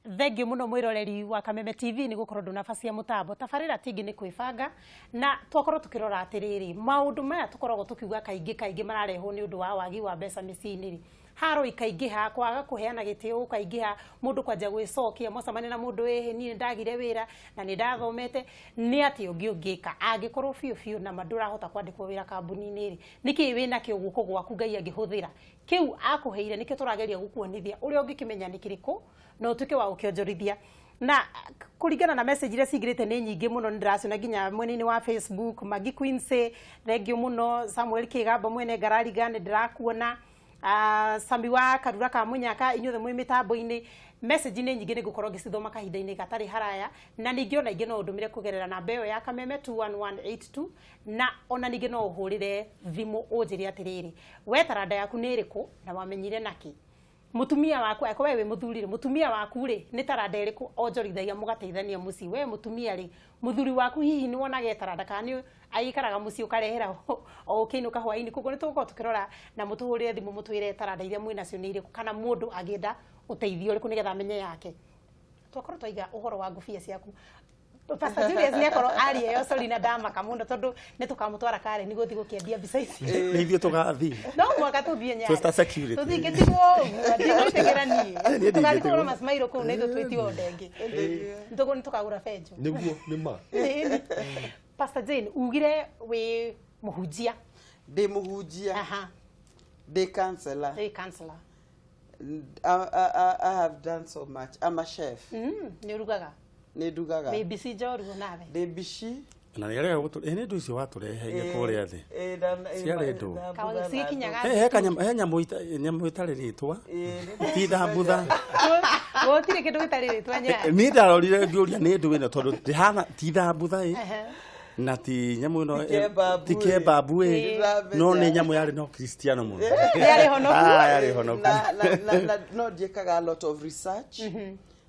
Thengiũ mũno mwĩroreri wa Kameme TV nĩ gũkorwo ndũnabacia mũtambo. Tabarĩra tingĩ nĩ kwĩbanga na twakorwo tũkĩrora atĩrĩrĩ, maũndũ maya tũkoragwo tũkiuga kaingĩ kaingĩ mararehwo nĩ ũndũ wa wagi wa mbeca mĩciĩ-inĩ rĩ, haro ikaingĩha, kwaga kũheana gĩtĩo gũkaingĩha, mũndũ kwanjia gwĩcokia, mwacemania na mũndũ, ĩhĩ niĩ nĩndagire wĩra na nĩndathomete. Nĩ atĩa ũngĩ ũngĩka angĩkorwo biũ biũ nama ndũrahota kwandĩkwo wĩra kambuni-inĩ rĩ, nĩkĩĩ wĩnakĩo guoko gwaku Ngai angĩhũthĩra? Kĩu akũheire nĩkĩo tũrageria gũkuonithia ũrĩa ũngĩkĩmenya nĩ kĩrĩkũ na ũtuĩke wa gũkĩonjorithia. Na kũringana na message iria cingĩrĩte nĩ nyingĩ mũno, nĩ ndĩraciona nginya mwena-inĩ wa Facebook. Maggie Quincy, thengiũ mũno. Samuel Kĩgamba mwene Ngarariga, nĩ ndĩrakuona. Sami wa Karura ka Mũnyaka, inyuothe mwĩ mĩtambo-inĩ, message nĩ nyingĩ, nĩ ngũkorwo ngĩcithoma kahinda-inĩ gatarĩ haraya. Na ningĩ ona ingĩ no ũndũmĩre kũgerera namba ĩyo ya Kameme 21182, na ona ningĩ no ũhũrĩre thimũ ũnjĩre atĩrĩrĩ, we taranda yaku nĩ ĩrĩkũ na wamenyire nakĩ? Mũtumia waku, angĩkorwo we wĩ mũthuri rĩ, mũtumia waku rĩ, nĩ taranda ĩrĩkũ onjorithagia mũgateithania mũciĩ? We mũtumia rĩ, mũthuri waku hihi nĩ wonaga e taranda, kana nĩ aikaraga mũciĩ ũkarehera o ũkĩinũka hwainĩ? Koguo nĩ tũgũkorwo tũkĩrora na mũtũhũrĩre thimũ mũtwĩre taranda iria mwĩ nacio nĩ irĩkũ, kana mũndũ angĩenda ũteithio ũrĩkũ nĩgetha amenye yake. Twakorwo twaiga ũhoro wa ngũbia ciaku, Pastor Julius nĩ akorwo aria ĩyo, sorry, na ndamaka mũno tondũ nĩ tũkamũtwara Karen gũthiĩ gũkĩendia mbica ici. Nĩ ithuĩ tũgathiĩ. No mũhaka tũthiĩ Nyarĩ. Twĩ ta security. Tũtingĩtigwo ũguo, ndigwĩtĩkĩra niĩ. Niĩ Tũgathiĩ ndingĩtigwo. kũgũra masmairo kũu na ithuĩ twĩtio ndenge. Nĩtũgũ nĩ tũkagũra benjo. Nĩguo nĩ ma. Ĩni. Pastor Jane, ugire wĩ mũhunjia. Ndĩ mũhunjia. Ndĩ counselor. Wĩ counselor. I have done so much. I'm a chef. Nĩ ũrugaga? Nĩ ndugaga. Wĩ mbici njorua nawe? Ndĩ mbici. Na nĩ arega gũtũ ĩ nĩ ndũ icio watũreheire kũrĩa thĩ. Ciarĩ ndũ. Cigĩkinyaga. He kanyamũ, he nyamũ nyamũ ĩtarĩ rĩtwa. Ti thambutha. Gũtirĩ kĩndũ gĩtarĩ rĩtwa Nyarĩ. Niĩ ndarorire ngĩũria nĩ ndũ ĩno tondũ ndĩhana ti thambutha ĩ na ti nyamũ ĩno Ti kebabu ti ĩ. kebabu ĩ, Ndĩramenya. no nĩ nyamũ yarĩ no kristiano mũno. Yarĩ honoku. Ah, yarĩ honoku. Na no ndiĩkaga a lot of research,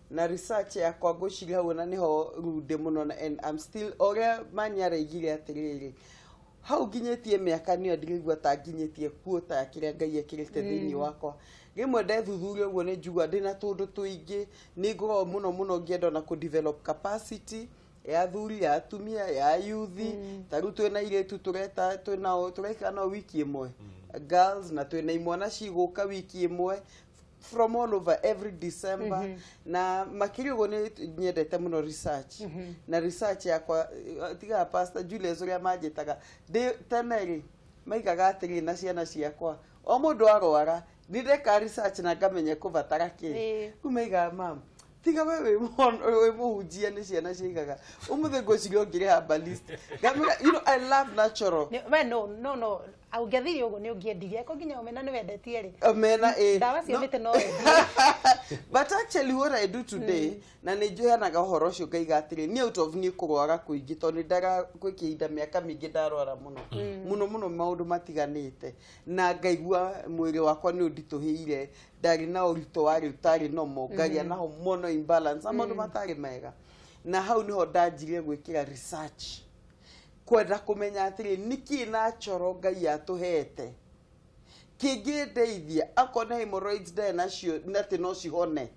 na research yakwa ngwĩciria hau ona nĩho rĩu ndĩ mũno na and I'm still ũrĩa mani araigire atĩrĩrĩ, hau nginyĩtie mĩaka nĩyo ndĩraigua ta nginyĩtie kuota ya kĩrĩa Ngai ekĩrĩte thĩinĩ wakwa. Rĩmwe ndethuthuria ũguo nĩ njigua ndĩna tũndũ tũingĩ, nĩ ngoragwo mũno mũno ngĩenda ona kũ develop capacity ya athuri, ya atumia, ya yuthi. Ta rĩu twĩna airĩtu tũreta, twĩnao tũraikara nao wiki ĩmwe, girls, na twĩna imwana cigũka wiki ĩmwe from all over every December. Na makĩria ũguo nĩ nyendete mũno research, na research yakwa tigaga Pastor Julius ũrĩa manjĩtaga ndĩ tene rĩ, maigaga atĩrĩ na ciana ciakwa o mũndũ arwara nĩ ndeka research na ngamenya kũbatara kĩ. Rĩu maigaga, "Mam, tiga we wĩ mũhunjia." Nĩ ciana ciaigaga ũmũthĩ ngwĩciria ũngĩrĩ herbalist. Ngamĩra, I love natural. We no ũngĩathire ũguo nĩ ũngĩendirie ko nginya omena nĩ wendetie rĩ. Omena ĩ. Ndawa cia mĩtĩ no wendie. But actually what I do today, na nĩ njoyanaga ũhoro ũcio ngaiga atĩrĩ, niĩ out of niĩ kũrwara kũingĩ, tondũ nĩ ndara gwĩ kĩhinda mĩaka mĩingĩ ndarwara mũno mũno mũno maũndũ matiganĩte, na ngaigua mwĩrĩ wakwa nĩ ũnditũhĩire, ndarĩ na ũritũ warĩ ũtarĩ normal, ngagĩa na hormonal imbalance na maũndũ matarĩ mega. Na hau nĩho ndanjirie gwĩkĩra research, kwenda kũmenya atĩrĩ, nĩkĩ natural Ngai atũhete kĩngĩndeithia akorwo nĩ hemorrhoids ndarĩ nacio na atĩ no cihone,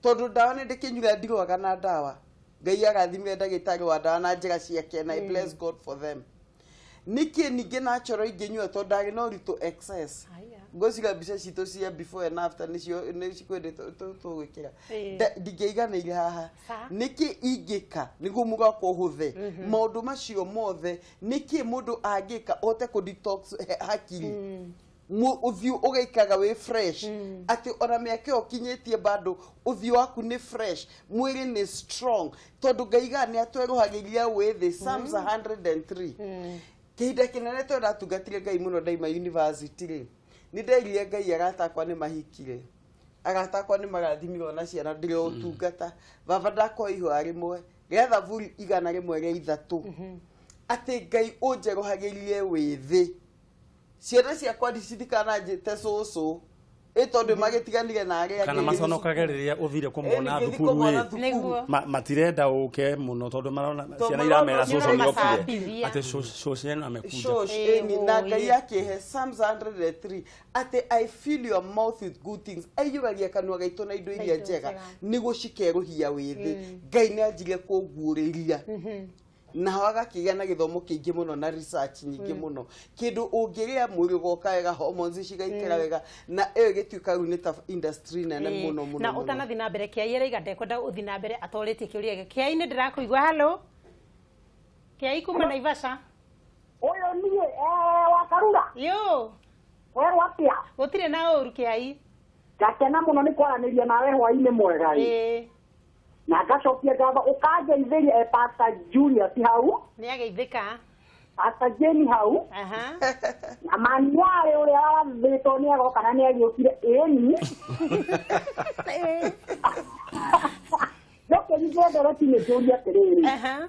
tondũ ndawa nĩ ndĩkĩnyuaga, ndirwaga na ndawa. Ngai arathimire ndagĩtarĩ wa ndawa na njĩra ciake na I bless God for them. Nĩkĩ ningĩ natural ingĩnyua, tondũ ndarĩ na ũritũ excess? Aya. Ngwĩciria mbica citũ cia before and after nĩcio nĩ cikwendĩ tũgwĩkĩra. Ndingĩiganĩire haha. Nĩkĩ ingĩka nĩguo mwĩrĩ wakwa ũhũthe maũndũ macio mothe? Nĩkĩ mũndũ angĩka ũhote kũ detox hakiri, ũthiũ ũgaikaraga wĩ fresh, atĩ ona mĩaka ĩyo ũkinyĩtie bado ũthiũ waku nĩ fresh, mwĩrĩ nĩ strong, tondũ Ngaiga nĩ atwerũhagĩria wĩthĩ, Psalms 103. Kĩhinda kĩnene tondũ ndatungatire Ngai mũno ndaima university rĩ, nĩ nderire Ngai, arata akwa nĩ mahikire, arata akwa nĩ marathimirwo na ciana, ndĩrĩ o ũtungata. Baba, ndakoya ihoya rĩmwe rĩa Thaburi 103, atĩ Ngai ũnjerũhagĩrie wĩthĩ, ciana ciakwa citikananjĩte cũcũ. Ĩ tondũ magĩtiganire na arĩa Kana angĩ. maconokage rĩrĩa ũthire kũmona Ĩ, ningĩ thukuru kũmona ĩ. thukuru. Nĩguo. Matirenda ũke mũno tondũ marona Tondũ ciana iramera marona cũcũ nĩokire. Nĩũramacambithia. Atĩ cũcũ ĩno amekuja. Shush, Ĩ, ĩni, na wũi. Ngai akĩhe Psalms 103 atĩ, "I fill your mouth with good things." Aiyũragia kanua gaitũ na indo iria indo njega njega. Nĩguo cikerũhia wĩthĩ. Ngai nĩ anjirie kũnguũrĩria naho agakĩgĩa na gĩthomo kĩingĩ mũno na research nyingĩ mũno. Kĩndũ ũngĩrĩa, mwĩrĩ ũgoka wega, hormones cigaikara wega, na ĩyo ĩgĩtuĩka rĩu nĩ ta industry nene mũno mũno Na mũno. ũtanathi na mbere, Kĩai araiga ndekwenda ũthi na mbere atorĩtie kĩũria gĩake. Kĩai, nĩ ndĩrakũigua. Halo, Kĩai kuma Naivasha. Ũyũ niĩ Wakarura. Yo. Werwo atĩa? Gũtirĩ na ũru, Kĩai. Ngakena mũno nĩ kwaranĩria nawe hwainĩ mwega ĩ. Na ngacokia ngatho ũkangeithĩria Pastor Julius hau. Nĩ ageithĩka. Pastor Jane hau. Na maniarĩ ũrĩa warathĩtwo nĩ agoka na nĩ agĩũkire ĩni. No kĩnyitwo ndereti nĩ njũrie atĩrĩrĩ,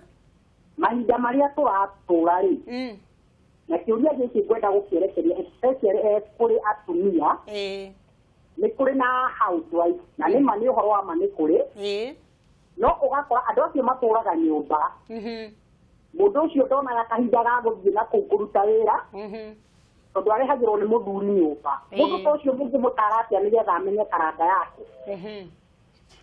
mahinda marĩa tũratũra rĩ, na kĩũria gĩkĩ ngwenda gũkĩerekeria especially kũrĩ atumia, nĩ kũrĩ na housewife, na nĩ ma nĩ ũhoro wa ma nĩ kũrĩ, no ũgakora andũ acio matũraga nyũmba, mũndũ ũcio ndonaga kahinda ga gũthiĩ na kũu kũruta wĩra, tondũ arehagĩrwo nĩ mũthuri nyũmba. Mũndũ ta ũcio mũngĩmũtara atĩa nĩgetha amenye karanga yake?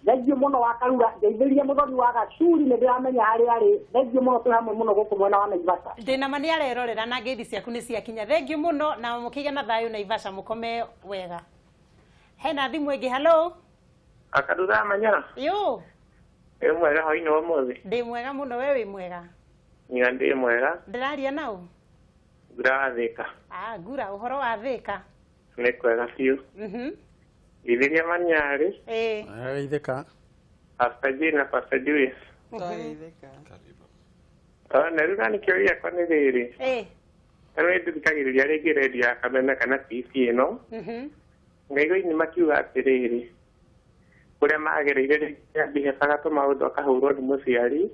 Thengiũ mũno Wakarura, ngeithĩrie mũthoni wa Gacuri, nĩ ndĩramenya harĩa arĩ. Thengiũ mũno, twĩ hamwe mũno gũkũ mwena wa Naivasha. Ndĩna ma nĩ arerorera na ngeithi ciaku nĩ ciakinya. Thengiũ mũno na mũkĩgĩa na thayũ Naivasha, mũkome wega. Hena thimũ ĩngĩ. Halo. Akarura Manyara. Yo. Ĩ mwega hwainĩ wa ũmũthĩ? Ndĩ mwega mũno, we wĩ mwega? Nyina ndĩ mwega. Ndĩraria nau? Ngura Thĩka. Ah, Ngura, ũhoro wa Thĩka? Nĩ kwega biũ. Githĩria Manyarĩ. Ageithĩka. Pastor Jane na Pastor Julius. Twageithĩka. Na rĩu nani kĩũria gĩakwa nĩ rĩrĩ. Rĩu nĩ ndĩthikagĩrĩria rĩngĩ redio ya Kameme kana TV ĩno. Ngaigua ini makiuga atĩrĩrĩ, kũrĩa magereire rĩngĩ ambihebaga tũmaũndũ akahũrwo nĩ mũciari,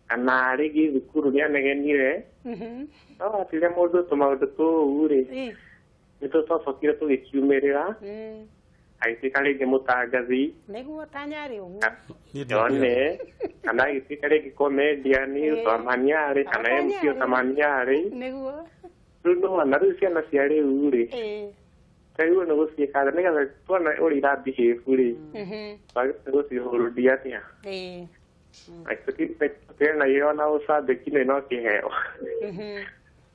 kana rĩngĩ thukuru nĩanegenire. No atire mũndũ tũmaũndũ tũu rĩ, nĩ tũtocokire tũgĩkiumĩrĩra, agĩtuĩka rĩngĩ mũtangathi. Nĩguo tanyarĩ ũguo. Niĩ One kana agĩtuĩka rĩngĩ comedian ta Maniarĩ kana MC Tanyarĩ. ta Maniarĩ. Rĩu nĩwona rĩu ciana cia rĩu rĩ, rĩu nĩ gũciĩka atĩa nĩgetha tuona ũrĩa ira behave rĩ, twagĩrĩire gũcihũrũdia atĩa? Tũtirĩ na ona ũcambĩki nĩ no kĩheo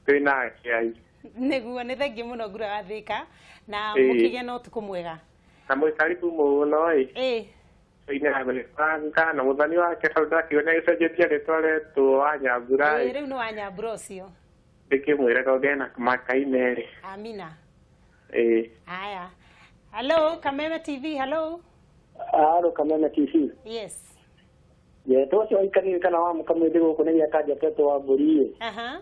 twĩ nake ai. Nĩguo, nĩ thengiũ mũno Ngura wa Thĩka na mũkĩgĩa na ũtukũ mwega. Na mwĩkaribu mũno ĩ. Ine agũgĩbanga na mũthoni wake tondũ ndakiona gĩcenjetie rĩtwa retwo wa Nyambura. Ĩ, rĩu nĩ wa Nyambura ũcio. Ndĩkĩmwĩre kongena makaine rĩ. Amina. Ĩĩ. Haya, hello Kameme TV, hello. Halo Kameme TV. Yes. Yetwo ũcio waikarire kana wa mũkamwĩthĩ gũkũ nĩ gĩaka njetetwo wa mbũri ĩ.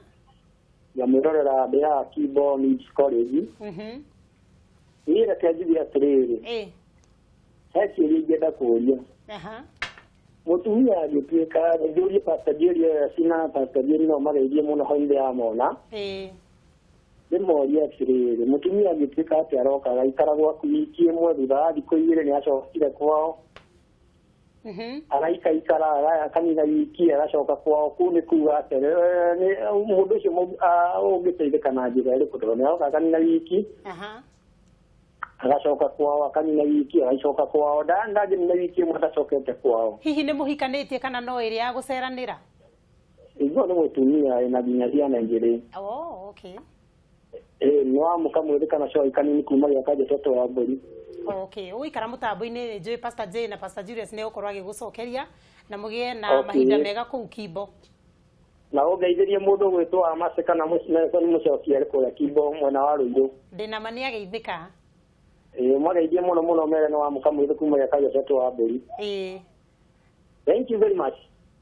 Ngamwĩrorera ndĩ haha Kimbo Means College. Niĩ reke njuge atĩrĩrĩ, he kĩũria ingĩenda kũũria. Mũtumia angĩtuĩka, njũrie Pastor Julius na Pastor Jane, no mageithie mũno hwainĩ ya mona. Ndĩmorie atĩrĩrĩ, mũtumia angĩtuĩka atĩ aroka agaikara gwaku wiki ĩmwe, thutha wa thikũ 2 nĩ acokire kwao, agaikaikara akanina wiki agacoka kwao, kũu nĩ kuga atĩ mũndũ ũcio ũngĩteithĩka na njĩra ĩrĩkũ? Tondũ nĩ aroka akanina wiki, agacoka kwao, akanina wiki, agacoka kwao, ndangĩnina wiki ĩmwe atacokete kwao. Hihi nĩ mũhikanĩtie kana no ĩrĩa ya gũceranĩra? Iguo nĩ mũtumia ĩna nginya ciana igĩrĩ. Oh, okay. Ĩ nĩ wa mũkamwĩthĩ kana coi kanini kuma gĩaka njetetwo wa mbũri. Okay, ũgũikara mũtambo-inĩ, njũĩ Pastor Jane na Pastor Julius nĩ gũkorwo agĩgũcokeria na mũgĩe na mahinda mega kũu Kimbo. Na ũngeithĩrie mũndũ ũgwĩtwo Amase kana Nelson Mũcoki arĩ kũrĩa Kimbo mwena wa Rũirũ. Ndĩna ma nĩ ageithĩka. Ĩ mageithie mũno mũno, mere nĩ wa mũkamwĩthĩ kuma gĩaka njetetwo wa mbũri. Thank you very much.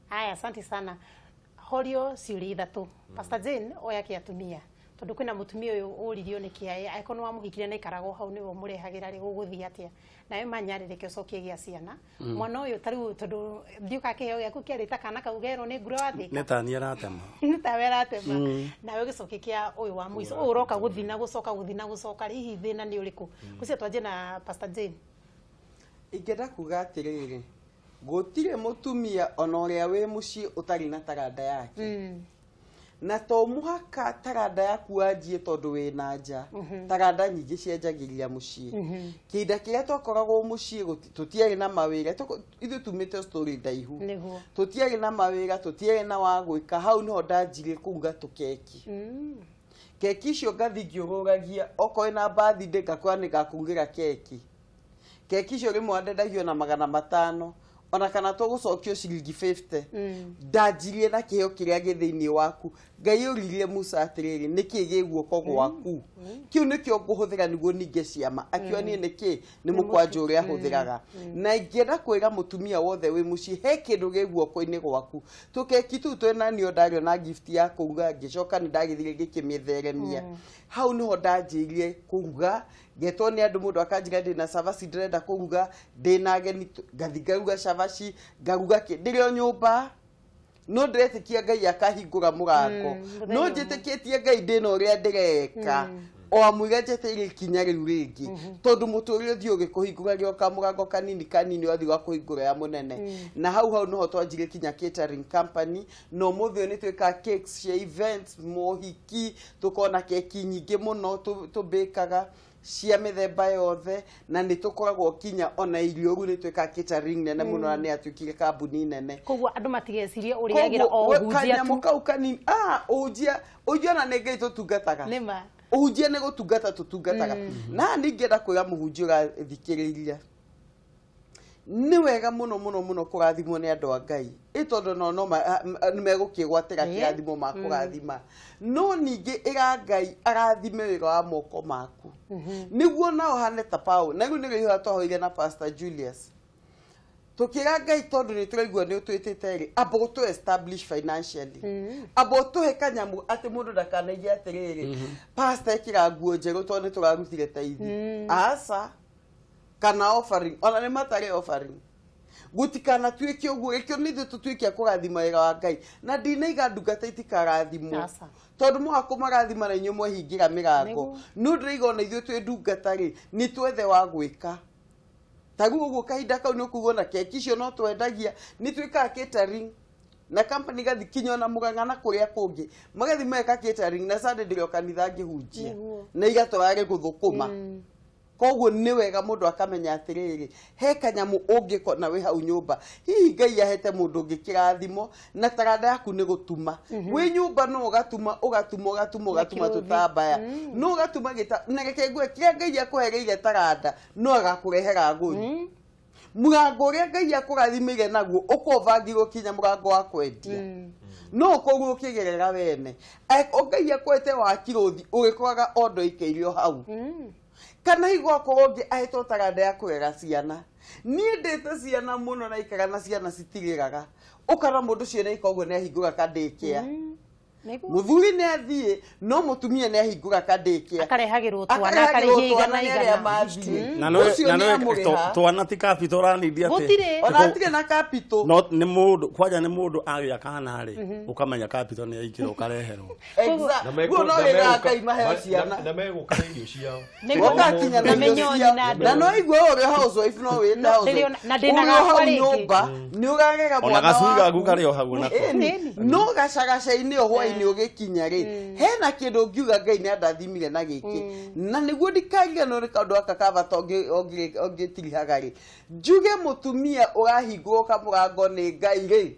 Haya, asante sana. Horio ciũria ithatũ. Pastor Jane, oya kĩa atumia. Tondu kwina mutumia uyu uririo ni kiae angĩkorwo nĩ wamũhikirie na ikaragwo hau nĩwe ũmũrehagĩra rĩ gũgũthiĩ atĩa? Nawe manyarĩrĩke ũcokie gĩa ciana. Mwana ũyũ ta rĩu tondu ndiũka kĩheo gĩaku kĩarĩ ta kana kau gerwo nĩ nguro wa Thĩka. Nĩ tani aratema. Nĩ tawe aratema. Nawe ũgĩcokia kĩa ũyũ wa mũico, ũyũ ũroka gũthiĩ na gũcoka gũthiĩ na gũcoka rĩ, hihi thĩna nĩ ũrĩkũ? Gũcia twanjie na Pastor Jane. Ingĩenda kuga atĩrĩrĩ, gũtirĩ mũtumia ona ũrĩa wĩ mũciĩ ũtarĩ na taranda yake. Na to mũhaka taranda yaku wanjie tondũ wĩna nja. Taranda nyingĩ cianjagĩria mũciĩ. Kĩhinda kĩrĩa twakoragwo mũciĩ tũtiarĩ na mawĩra, ithuĩ tumĩte story ndaihu. Tũtiarĩ na mawĩra, tũtiarĩ na wa gwĩka, hau nĩho ndanjirie kũruga tũkeki. Keki icio ngathi ngĩũrũragia, okorwo ĩna birthday ngakwĩra nĩngakũrugĩra keki. Keki icio rĩmwe ndendagio na 500, ona kana tũgũcokio ciringi 50. Ndanjirie na kĩheo kĩrĩa gĩ thĩinĩ waku. Ngai oririe Musa atĩrĩrĩ, nĩkĩ gĩ guoko gwaku? Kĩu nĩkĩo ngũhũthĩra nĩguo ninge ciama. Akiuga niĩ nĩkĩ? Nĩ mũkwanjũ ũrĩa hũthĩraga. Na ingĩenda kwĩra mũtumia wothe wĩ mũciĩ, he kĩndũ gĩ guoko-inĩ gwaku. Tũkeki tũu twĩna niĩ ndarĩ na gift ya kũruga, ngĩcoka nĩ ndagĩthire ngĩkĩmĩtheremia. Hau nĩho ndanjĩirie kũruga, ngetwo nĩ andũ, mũndũ akanjĩra ndĩna cabaci ndĩrenda kũruga, ndĩna ageni, ngathi ngaruga cabaci, ngaruga kĩ, ndĩrĩ o nyũmba. No ndĩretĩkia Ngai akahingũra mũrango. No njĩtĩkĩtie Ngai ndĩna ũrĩa ndĩreka. O amũiga njetereire ikinya rĩu rĩngĩ. Tondũ mũtũrĩre ũthiĩ ũgĩkũhingũragĩra o kamũrango kanini kanini ũgathiĩ ũgakũhingũra ya mũnene. Na hau hau noho twanjirie kinya catering company. Na ũmũthĩ ũyũ nĩ twĩkaga cakes cia events, mohiki, tũkona keki nyingĩ mũno tũbĩkaga cia mĩthemba yothe, na nĩ tũkoragwo kinya ona irio rĩu nĩ twĩkaga catering nene mũno, na nĩ yatuĩkire kambuni nene. Koguo andũ matigecirie ũrĩagĩra o ũhunjia tu. Kanyamũ kau kanini, ũhunjia, ũhunjia ona nĩ Ngai tũtungataga. Nĩma. Ũhunjia nĩ gũtungata tũtungataga. Na niĩ ingĩenda kwĩra mũhunjia ũrathikĩrĩria, nĩ wega mũno mũno mũno kũrathimwo nĩ andũ a Ngai. Ĩ tondũ no no nĩ megũkĩgwatĩra kĩrathimo ma kũrathima. No ningĩ ĩra Ngai arathime wĩra wa moko maku. Nĩguo nao hane ta Paul. Na rĩu nĩrĩo ihoya twahoire na Pastor Julius. Tũkĩra Ngai tondũ nĩ tũraigua nĩ ũtwĩtĩte rĩ, amba ũtũ establish financially. Amba ũtũhe kanyamũ atĩ mũndũ ndakanaige atĩrĩrĩ, Pastor ĩkĩra nguo njerũ tondũ nĩ tũrarutire taithi. Aca. Kana offering, ona nĩ matarĩ offering. Gũtikanatuĩke ũguo, gĩkĩo nĩ ithuĩ tũtuĩke a kũrathima wĩra wa Ngai. Na ndinaiga ndungata itikarathimwo. Tondũ mwaga kũmarathima na inyuĩ mwehingĩra mĩrango. No ndĩraiga ona ithuĩ twĩ ndungata rĩ, nĩ twethe wa gwĩka. Ta rĩu ũguo kahinda kau nĩ ũkuga ona keki icio no twendagia, nĩ twĩkaga catering. Na company gathi kinya ona Mũrang'a na kũrĩa kũngĩ. Magathi meka catering na Sunday ndĩrĩ o kanitha ngĩhunjia. Na igatwarĩ gũthũkũma. Koguo nĩ wega mũndũ akamenya atĩrĩrĩ, he kanyamũ ũngĩkona wĩ hau nyũmba. Hihi Ngai ahete mũndũ ũngĩ kĩrathimo na taranda yaku nĩ gũtuma. Wĩ nyũmba no ũgatuma, ũgatuma, ũgatuma, ũgatuma tũtambaya. No ũgatuma gĩta, na reke ngue kĩrĩa Ngai akũhereire taranda no agakũrehera agũri. Mũrango ũrĩa Ngai akũrathimĩire naguo ũkũbangirwo kinya mũrango wa kwendia. No ũkorwo ũkĩgerera wene. Angĩkorwo Ngai akwete wa kĩrũthi ũgĩkoraga ondo ikeirio hau. Kana hihi gwakorwo ũngĩ ahetwo taranda ya kũrera ciana. Niĩ ndĩte ciana mũno na ikara na ciana citirĩraga. Ũkona mũndũ ũcio nĩ eka ũguo nĩ ahingũra ka daycare. Mũthuri nĩ athiĩ, no mũtumia nĩ ahingũra ka daycare. Akarehagĩrwo twana, Akarehagĩrwo akarĩhia igana twana nĩ arĩa igana. mathiĩ. Na Ũcio nĩ amũrĩha. twana ti capital ũranithia atĩ. Gũtirĩ. Ona hatirĩ na capital. No nĩ mũndũ, kwanja nĩ mũndũ agĩa kana rĩ, ũkamenya capital nĩ yaingĩra ũkareherwo. Exact. Na Guo no wĩra Ngai maheo ciana. na megũka na irio ciao. Nĩguo. Ũgakinya na Na irio mĩnyonyi ciao. na Na no igua ũrĩa housewife no wĩte No, housewife. na ndĩna Ũrĩ o gakwa hau rĩngĩ. nyũmba, nĩ ũrarera Ona mwana gacui waku. gaku karĩ o hau nako. Ĩni, no gacagaca-inĩ o hwaĩ-inĩ ũgĩkinya rĩ, hena kĩndũ ũngiuga Ngai nĩ andathimire na gĩkĩ. Na nĩguo ndikariganĩrwo nĩ kaũndũ gaka ka bata ũngĩtirihaga rĩ, njuge mũtumia ũrahingũrwo kamũrango nĩ Ngai rĩ,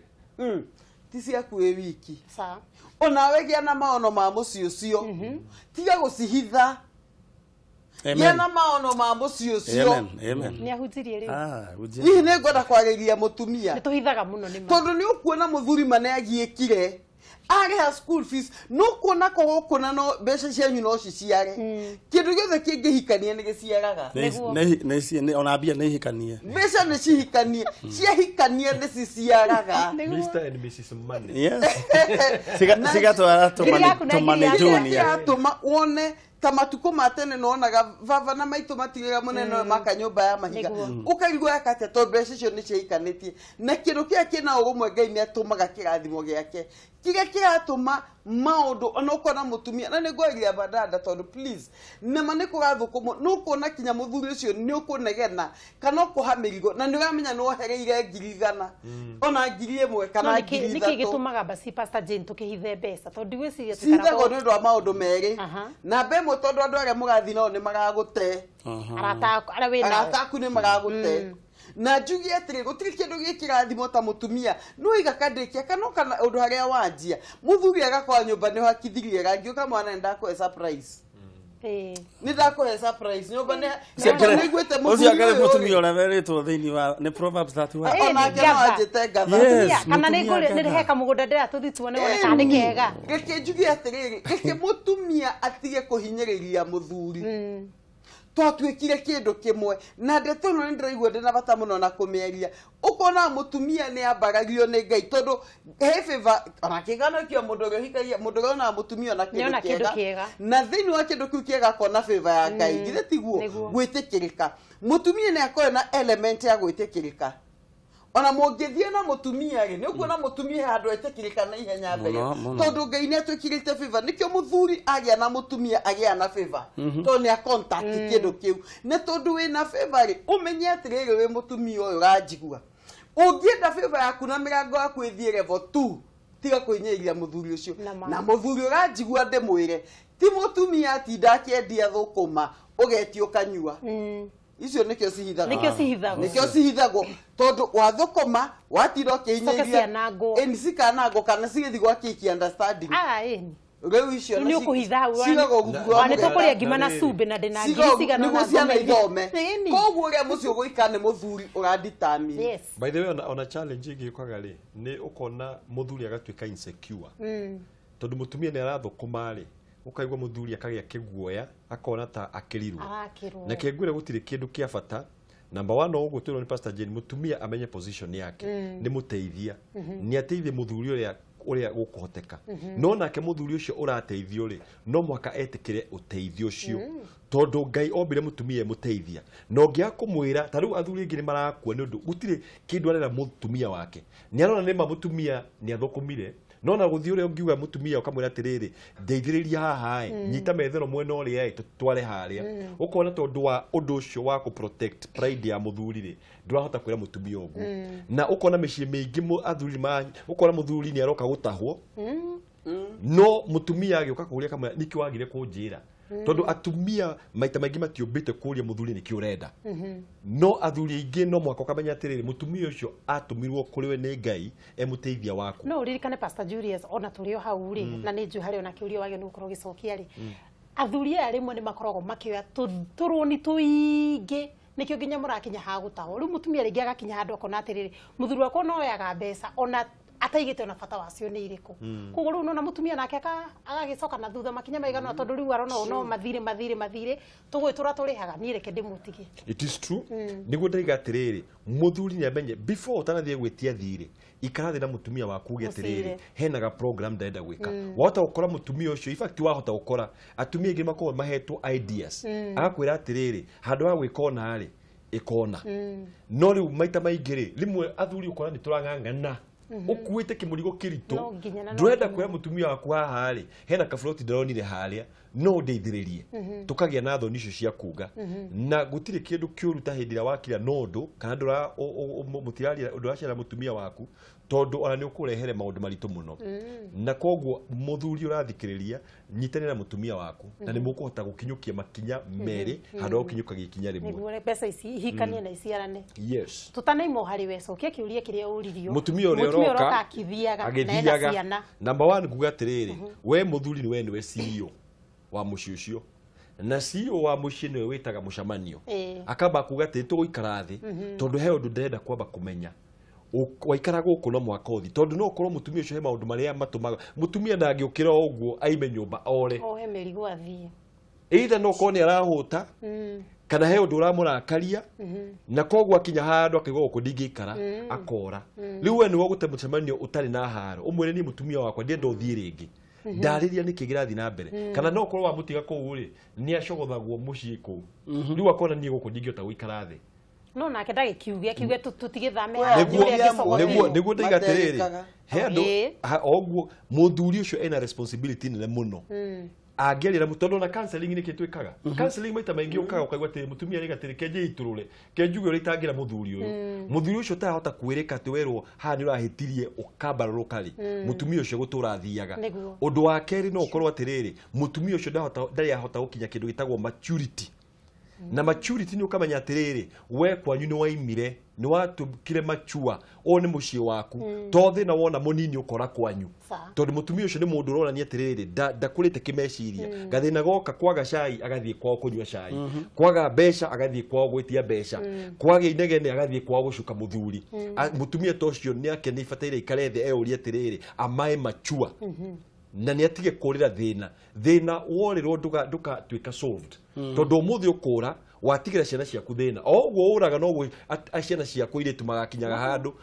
ti ciaku wĩ wiki. Onawe gĩa na maono ma mũciĩ ũcio. Tiga gũcihitha. Gĩa na maono ma mũciĩ ũcio. Amen, amen. Nĩ ahunjirie rĩu. Hunjia. Hihi nĩ ngwenda kwarĩria mũtumia. Nĩ tũhithaga mũno nĩ ma. Tondũ nĩ ũkuona mũthuri ma nĩ agiĩkire. Arĩha school fees no kuona ko gũkũ na no mbeca cianyu no ciciare. Kĩndũ gĩothe kĩngĩhikania nĩ gĩciaraga. Nĩ ona mbia nĩ ihikanie. Mbeca nĩ cihikanie, ciahikania nĩ ciciaraga. Mr and Mrs Money. Yes. Cigatwara tũmane junior. Kĩratũma wone ta matukũ ma tene nonaga baba na maitũ matigĩra mũnene maka nyũmba ya mahiga. Ũkaigua yaka atĩa tondũ mbeca icio nĩ ciahikanĩtie. Na kĩndũ kĩrĩa kĩna ũrũmwe Ngai nĩ atũmaga kĩrathimo gĩake. Kĩrĩa kĩratũma maũndũ ona ũkona mũtumia na nĩ ngwaria badada tondũ please nama nĩ kũrathũkũmwo nĩ ũkuona kinya mũthuri ũcio nĩ ũkũnegena kana ũkũha mĩrigo na nĩ ũramenya nĩ wohereire 100,000 ona 1,000 kana 3,000. Nĩkĩ gĩtũmaga basi Pastor Jane tũkĩhithe mbeca tondũ ndigwĩciria cihithagwo nĩ ũndũ wa maũndũ merĩ. Namba ĩmwe tondũ andũ arĩa mũrathiĩ nao nĩ maragũte. Arata aku nĩ maragũte. Na njuge atĩrĩ gũtirĩ kĩndũ gĩkĩrathimo ta mũtumia no iga kandĩkia kana kana ũndũ harĩa wanjia mũthuri agakora nyũmba nĩ hakithirie rangi ũkamwana nĩ ndakũhe surprise. Nĩ ndakũhe surprise nyũmba nĩ nĩiguĩte mũthuri ũcio mũtumia ũrĩa werĩtwo thĩinĩ wa nĩ Proverbs 31. Onake no anjĩte ngatha. Kana nĩ heka mũgũnda ndĩra tũthiĩ tuone wone kana nĩ kega. Reke njuge atĩrĩrĩ reke mũtumia atige kũhinyĩrĩria mũthuri. Twatuĩkire kĩndũ kĩmwe na ndeto ĩno nĩ ndĩraigua ndĩna bata mũno na kũmĩaria. Ũkona mũtumia nĩ ambaragio nĩ Ngai tondũ he favor ona kĩgano kĩa mũndũ ũrĩa ũhikagia mũndũ ũrĩa onaga mũtumia ona kĩndũ kĩega na thĩinĩ wa kĩndũ kĩu kĩega akona favor ya Ngai githĩ tiguo gwĩtĩkĩrĩka. Mũtumia nĩ akorwo na element ya gwĩtĩkĩrĩka. Ona mũngĩthiĩ na mũtumia rĩ nĩ ũkuona mũtumia handũ etĩkĩrĩka na ihenya mbere tondũ Ngai nĩ atwĩkĩrĩte favor. Nĩkĩo mũthuri agĩa na mũtumia agĩa na favor tondũ nĩ a-contact kĩndũ kĩu. Na tondũ wĩna favor rĩ ũmenye atĩrĩrĩ wĩ mũtumia ũyũ ũranjigua ũngĩenda favor yaku na mĩrango yaku ĩthiĩ level 2 tiga kũhinyĩrĩria mũthuri ũcio. Na mũthuri ũranjigua ndĩmwĩre ti mũtumia atinda akĩendia thũkũma ũgetio ũkanyua. Icio nĩkĩo cihithagwo. Nĩkĩo cihithagwo tondũ wathũkũma watinda ũkĩhinyĩrĩria ĩni cikanangwo kana cigĩthiĩ gwa kĩki understanding. Rĩu icio nĩ ũkũhitha rungu rwa nĩ tũkũrĩa ngima na cumbĩ na ndĩna ngiri cigana nĩguo ciana ithome. Koguo ũrĩa mũciĩ ũgũikara nĩ mũthuri ũradetermine. By the way ona challenge ĩngĩ yũkaga rĩ nĩ ũkona mũthuri agatuĩka insecure tondũ mũtumia nĩ arathũkũma rĩ ũkaigua mũthuri akagĩa kĩguoya akona ta akĩrirwo. Na kĩngwĩra gũtirĩ kĩndũ kĩa bata. Number 1 no ũguo twĩrwo nĩ Pastor Jane mũtumia amenye position yake nĩ mũteithia nĩ ateithie mũthuri ũrĩa ũrĩa gũkũhoteka. No nake mũthuri ũcio ũrateithio rĩ no mũhaka etĩkĩre ũteithio ũcio tondũ Ngai ombire mũtumia mũteithia. Na ũngĩaga kũmwĩra ta rĩu athuri aingĩ nĩ marakua nĩ ũndũ gũtirĩ kĩndũ arera mũtumia wake. Nĩ arona nĩma mũtumia nĩ athũkũmire no na gũthiĩ ũrĩa ũngiuga mũtumia ũkamwĩra atĩrĩrĩ ndeithĩrĩria haha ĩ nyita methero mwena ũrĩa ĩ tũtware harĩa. Ũkona tondũ wa ũndũ ũcio wa kũ protect pride ya mũthuri rĩ ndũrahota kwĩra mũtumia ũguo. Na ũkona mĩciĩ mĩingĩ athuri ũkona mũthuri nĩ aroka gũtahwo no mũtumia agĩũka kũũria akamwĩra nĩkĩ wagire kũnjĩra tondũ atumia maita maingĩ matiũmbĩte kũũria mũthuri nĩkĩ ũrenda. No athuri aingĩ no mũhaka ũkamenya atĩrĩrĩ mũtumia ũcio atũmirwo kũrĩ we nĩ Ngai emũteithia waku. No ũririkane Pastor Julius ona tũrĩ o hau rĩ na nĩ njũĩ harĩ ona kĩũria wagĩrĩirwo nĩ gũkorwo ũgĩcokia rĩ athuri aya rĩmwe nĩ makoragwo makĩoya tũrũni tũingĩ nĩkĩo nginya mũrakinya ha gũtahwo. Rĩu mũtumia rĩngĩ agakinya handũ akona atĩrĩrĩ mũthuri wakwa no oyaga mbeca ona ataigĩte ona bata wacio nĩ irĩkũ. Koguo rĩu nona mũtumia nake agagĩcoka na thutha makinya maigana tondũ rĩu arona no mathirĩ tũgwĩtũra tũrĩhaga niĩ reke ndĩmũtige. It is true. Nĩguo ndaiga atĩrĩrĩ mũthuri nĩ amenye before ũtanathiĩ gwĩtia thirĩ ikara thĩ na mũtumia waku uge atĩrĩrĩ hena ga program ndĩrenda gwĩka. Wahota gũkora mũtumia ũcio in fact wahota gũkora atumia aingĩ makoragwo mahetwo ideas agakwĩra atĩrĩrĩ handũ ha gwĩka ona rĩ ĩkona. No rĩu maita maingĩ rĩ rĩmwe athuri ũkora nĩ tũrang'ang'ana ũkuĩte kĩmũrigo kĩritũ ndũrenda kwĩra mũtumia waku haha rĩ hena kaburoti ndĩronire harĩa no ndeithĩrĩrie tũkagĩa na thoni icio cia kuga. Na gũtirĩ kĩndũ kĩũru ta hĩndĩ ĩrĩa wakira no ũndũ kana ndũraciara mũtumia waku tondũ ona nĩ ũkũrehere maũndũ maritũ mũno. Na koguo mũthuri ũrathikĩrĩria nyitanĩra na mũtumia waku na nĩ mũkũhota gũkinyũkia makinya merĩ handũ ha gũkinyũkagia ikinya rĩmwe. Nĩguo mbeca ici ihikanie na iciarane. Yes. Tũtanaima harĩ we cokia kĩũria kĩrĩa ũririo. Mũtumia ũrĩa ũroka akĩthiaga na ena ciana. Number 1 nguga atĩrĩrĩ we mũthuri nĩ we nĩwe CEO wa mũciĩ ũcio na CEO wa mũciĩ nĩwe wĩtaga mũcemanio akamba kuga atĩ tũgũikara thĩ tondũ he ũndũ ndĩrenda kwamba kũmenya. Waikara gũkũ no mwaka ũthi, tondũ no ũkorwo mũtumia ũcio he maũndũ marĩa matũmaga mũtumia ndangĩũkĩra o ũguo aime nyũmba ore. Ohe mĩrigo athiĩ. Either no ũkorwo nĩ arahũta, kana he ũndũ ũramũrakaria, na koguo akinya handũ akaigua gũkũ ndingĩikara, akora. Rĩu we nĩwe ũgũte mũcemanio ũtarĩ na haro, ũmwĩre niĩ mũtumia wakwa ndienda ũthiĩ rĩngĩ, ndarĩria nĩkĩ kĩrathiĩ na mbere. Kana no ũkorwo wamũtiga kũu rĩ, nĩ acogothagwo mũciĩ kũu, rĩu akona niĩ gũkũ ndingĩhota gũikara thĩ. No nake ndagĩkiuge, akiuge tũtigĩthame. Nĩguo ndaiga atĩrĩrĩ, he andũ oguo mũthuri ũcio ena responsibility nene mũno. Angĩarĩra tondũ ona counseling nĩkĩ twĩkaga? Counseling maita maingĩ ũkaga ũkaigua atĩ mũtumia arĩga atĩrĩ, kenje itũrũre, kenjuge ũrĩa itangĩra mũthuri ũyũ. Mũthuri ũcio ũtarahota kwĩrĩka atĩ werwo haha nĩ ũrahĩtirie ũkambarũrũka rĩ, mũtumia ũcio gũtũra athiaga. Ũndũ wa kerĩ no ũkorwo atĩrĩrĩ, mũtumia ũcio ndarĩ ahota gũkinya kĩndũ gĩtagwo maturity. Na maturity nĩ ũkamenya atĩrĩrĩ, we kwanyu nĩ waimire, nĩ watũkire mature, ũyũ nĩ mũciĩ waku, to thĩna wona mũnini ũkora kwanyu. Tondũ mũtumia ũcio nĩ mũndũ ũronania atĩrĩrĩ, ndakũrĩte kĩmeciria. Gathĩna goka kwaga cai agathiĩ kwao kũnyua cai, kwaga mbeca agathiĩ kwao gwĩtia mbeca, kwaga inegene agathiĩ kwao gũcuka mũthuri. Mũtumia ta ũcio nĩ ake nĩ ibataire aikare thĩ eyũrie atĩrĩrĩ, am I mature? Na nĩ atige kũrĩra thĩna. Thĩna worĩrwo ndũgatuĩka solved. Tondũ ũmũthĩ ũkũra watigĩra ciana ciaku thĩna. O ũguo ũraga noguo ciana ciaku airĩtu magakinyaga handũ,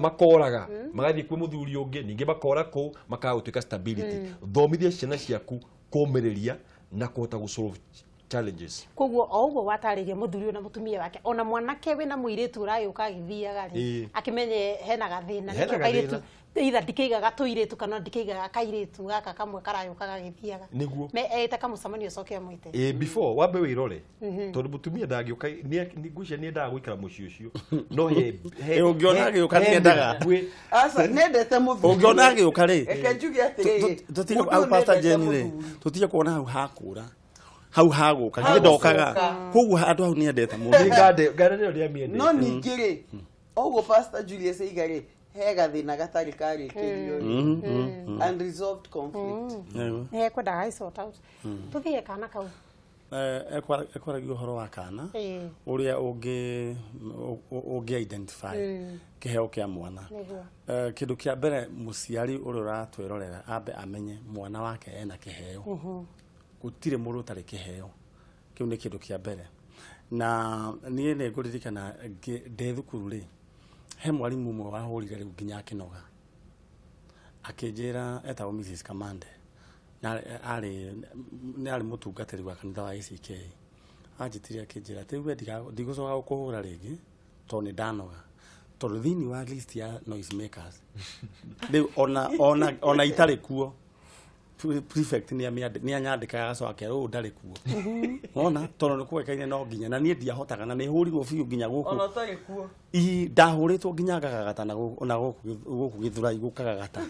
makoraga, magathiĩ kwĩ mũthuri ũngĩ, ningĩ makora kũu, makaga gũtuĩka stability. Thomithia ciana ciaku kũmĩrĩria na kũhota gũ solve challenges. Koguo o ũguo watarĩria mũthuri ũyũ na mũtumia wake, ona mwanake wĩna mũirĩtu ũragĩũka agĩthiaga rĩ, akĩmenye hena gathĩna, nĩkĩo kairĩtu either ndikĩigaga tũirĩtu kana ndikĩigaga kairĩtu gaka kamwe karagĩũka gagĩthiaga. Nĩguo. Me ĩte kamũcemanio ũcoke amwĩte. Before wambe wĩrore, tondũ mũtumia ndangĩũka, ngwĩciria nĩ endaga gũikara mũciĩ ũcio. No he ũngĩona agĩũka nĩ endaga. Aca, nĩ endete mũthuri. Ũngĩona agĩũka rĩ, reke njuge atĩrĩrĩ, tũtige hau Pastor Jane rĩ, tũtige kuona hau hakũra. Hau hagũka, githĩ ndokaga. Koguo handũ hau nĩ endete mũno. Ngande ĩyo nĩ amĩendete. No ningĩ rĩ, oguo Pastor Julius aiga rĩ, he gathĩna gatarĩ karĩkĩrio rĩ. Unresolved conflict. Nĩ ekwendaga ĩ sort out. Tũthiĩ kana kau. Ekwaragia ũhoro wa kana, ũrĩa ũngĩ identify kĩheo kĩa mwana. Kĩndũ kĩa mbere mũciari ũrĩa ũratwĩrorera ambe amenye mwana wake ena kĩheo. Gũtirĩ mũndũ ũtarĩ kĩheo. Kĩu nĩ kĩndũ kĩa mbere. Na niĩ nĩ ngũririkana ndĩ thukuru rĩ, he mwarimũ ũmwe wahũrire rĩu nginya akĩnoga. Akĩnjĩra etagwo Mrs. Kamande. Na arĩ mũtungatĩri wa kanitha wa ACK. Anjĩtire akĩnjĩra atĩ we ndigũcoka gũkũhũra rĩngĩ tondũ nĩ ndanoga. Tondũ thĩinĩ wa list ya noise makers rĩu ona itarĩ kuo, prefect nĩ anyandĩkaga agacoka akera ũyũ ndarĩ kuo. Wona tondũ nĩ kũĩkaine no nginya na niĩ ndiahotaga na nĩ hũrirwo biũ nginya gũkũ. Ona ũtarĩ kuo. Ii ndahũrĩtwo nginya ngagagata na gũkũ Gĩthurai gũkagagata.